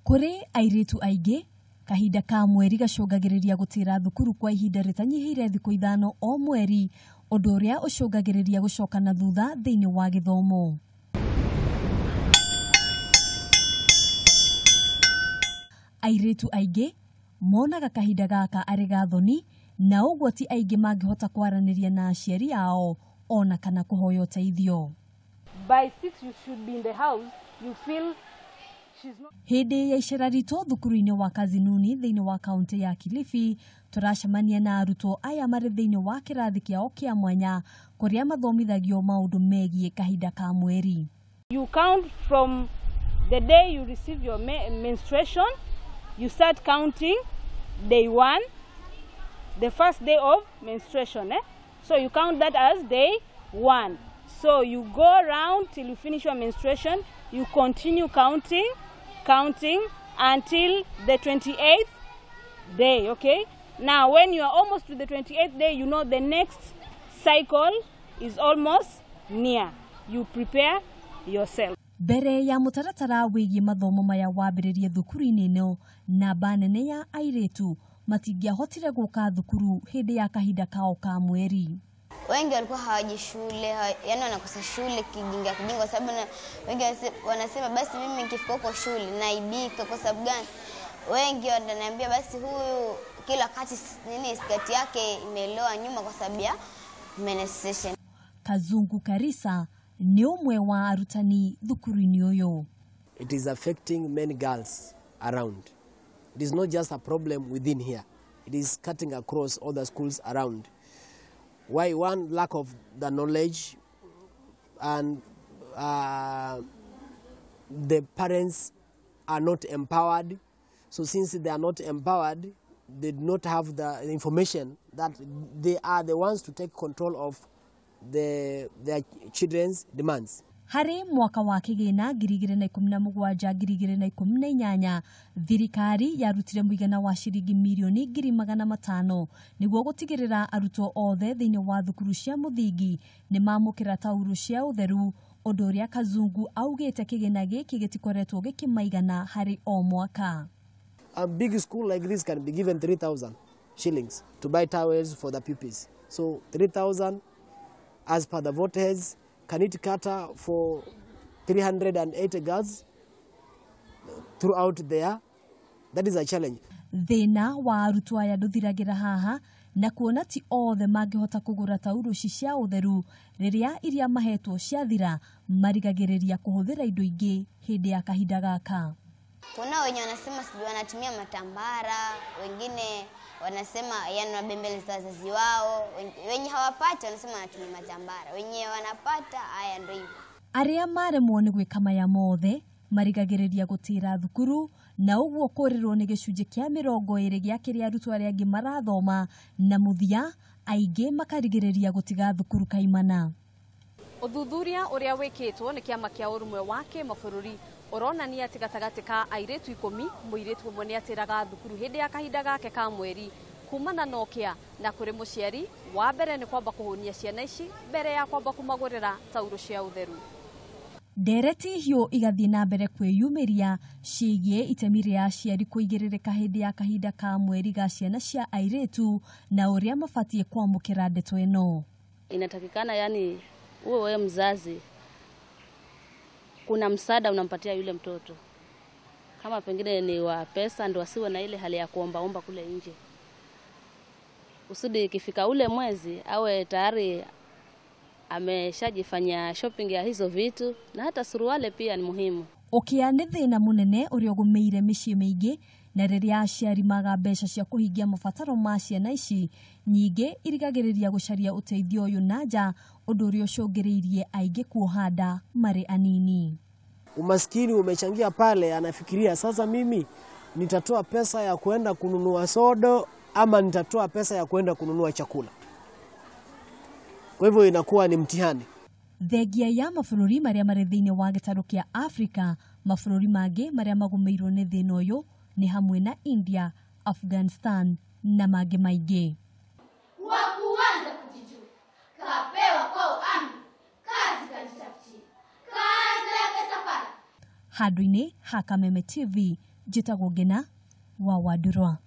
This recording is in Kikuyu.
Kũrĩ airĩtu aingĩ, kahinda ka mweri gacũngagĩrĩria gũtĩra thukuru kwa ihinda rĩtanyihĩire thikũ 5 o mweri, ũndũ ũrĩa ũcũngagĩrĩria gũcoka na thutha thĩinĩ wa gĩthomo. Airĩtu aingĩ monaga kahinda gaka arĩ ga thoni na ũguo ti aingĩ mangĩhota kwaranĩria na aciari ao ona kana kũhoya ũteithio. By 6 you should be in the house. You feel she's not. Hĩndĩ ya icera ritũ thukuru-inĩ wa Kazinuni thĩinĩ wa kaunti ya Kilifi, tũracemania na arutwo aya marĩ thĩinĩ wa kĩrathi kĩao kĩa mwanya kũrĩa mathomithagio maũndũ megiĩ kahinda ka mweri. You count from the day you receive your menstruation. You start counting day 1, the first day of menstruation. So you count that as day 1. So you go around till you finish your menstruation. You continue counting, counting until the 28th day, okay? Now, when you are almost to the 28th day, you know the next cycle is almost near. You prepare yourself. Mbere ya mũtaratara wĩgiĩ mathomo maya wambĩrĩrie thukuru-inĩ ĩno, namba nene ya airĩtu matingĩahotire gũka thukuru hĩndĩ ya kahinda kao ka mweri. Wengi walikuwa hawaji shule, yani wanakosa shule kijinga kijinga, kwa sababu wengi wanasema basi mimi nikifika huko shule naibika. Kwa sababu gani? Wengi wananiambia basi huyu kila wakati nini sketi yake imeloa nyuma kwa sababu ya menstruation. Kazungu Karisa nĩ ũmwe wa arutani thukuru-inĩ ũyũ. It is affecting many girls around. It is not just a problem within here. It is cutting across all the schools around. Why? One, lack of the knowledge, and the parents are not empowered. So since they are not empowered, they do not have the information that they are the ones to take control of their children's demands. Harĩ mwaka wa kĩgĩna 2017 2018, thirikari yarutire mũigana wa ciringi mirioni 500,000 nĩguo gũtigĩrĩra arutwo othe thĩinĩ wa thukuru cia mũthingi nĩ mamũkĩra taurũ cia ũtheru, ũndũ ũrĩa Kazungu augĩte kĩgĩna gĩkĩ gĩtikoretwo gĩkĩmaigana harĩ o mwaka. A big school like this can be given 3,000 shillings to buy towels for the pupils. So 3,000 as per the vote heads, can it cater for 380 girls throughout there? That is a challenge. Thĩna wa arutwo aya ndũthiragĩra haha, na kuona ti othe mangĩhota kũgũra taurũ ici cia ũtheru rĩrĩa iria mahetwo ciathira, marigagĩrĩria kũhũthĩra indo ingĩ hĩndĩ ya kahinda gaka. Kuna wenye wanasema sijui wanatumia matambara, wengine wanasema yani wabembeleza wazazi wao, wenye hawapati wanasema wanatumia matambara, wenye wanapata haya ndio hivyo. Arĩa maremwo nĩ gwĩka maya mothe marigagĩrĩria gũtĩra thukuru na ũguo kũrĩrwo nĩ gĩcunjĩ kĩa 20 gĩa kĩrĩa arutwo arĩa angĩ marathoma, na mũthia aingĩ makarigĩrĩria gũtiga thukuru kaimana. Ũthuthuria ũrĩa wĩkĩtwo nĩ kĩama kĩa ũrũmwe wa kĩmabũrũri ũronania atĩ gatagatĩ ka airĩtu 10, mũirĩtu ũmwe nĩ atĩraga thukuru hĩndĩ ya kahinda gake ka mweri kumana na ũkĩa, na kũrĩ mũciari wa mbere nĩ kwamba kũhũnia ciana ici mbere ya kwamba kũmagũrĩra taurũ cia ũtheru. Ndereti hiũ igathiĩ na mbere kwĩyumĩria ciĩgiĩ itemi rĩa aciari kũigĩrĩrĩka hĩndĩ ya kahinda ka mweri ga ciana cia airĩtu na ũrĩa mabatiĩ kwamũkĩra ndeto ĩno. Inatakikana yani uwe wewe mzazi kuna msaada unampatia yule mtoto, kama pengine ni wa pesa, ndo asiwe na ile hali ya kuombaomba kule nje, usudi ikifika ule mwezi awe tayari ameshajifanya shopping ya hizo vitu, na hata suruale pia ni muhimu. Ũkĩa nĩ thĩna mũnene ũrĩa ũgũmĩire mĩciĩ mĩingĩ, na rĩrĩa aciari maga mbeca cia kũhingia mabataro ma ciana ici nyingĩ irigagĩrĩria gũcaria ũteithio ũyũ na nja, ũndũ ũrĩa ũcũngĩrĩirie aingĩ kuoha nda marĩ anini. Umaskini umechangia pale, anafikiria sasa mimi nitatoa pesa ya kuenda kununua sodo ama nitatoa pesa ya kuenda kununua chakula. Kwa hivyo inakuwa ni mtihani. Thengia ya mabũrũri marĩa marĩ thĩinĩ wa gĩtarũ kĩa Afrika, mabũrũri mangĩ marĩa magũmĩirwo nĩ thĩna ũyũ nĩ hamwe na India, Afghanistan na mangĩ maingĩ. Wa kuanza kujijua, kapewa kwao amri, kazi kajitafutia, kaanza yake safari. Handũ-inĩ ha Kameme TV, Njĩtagwo Ngena wa Wandurwa.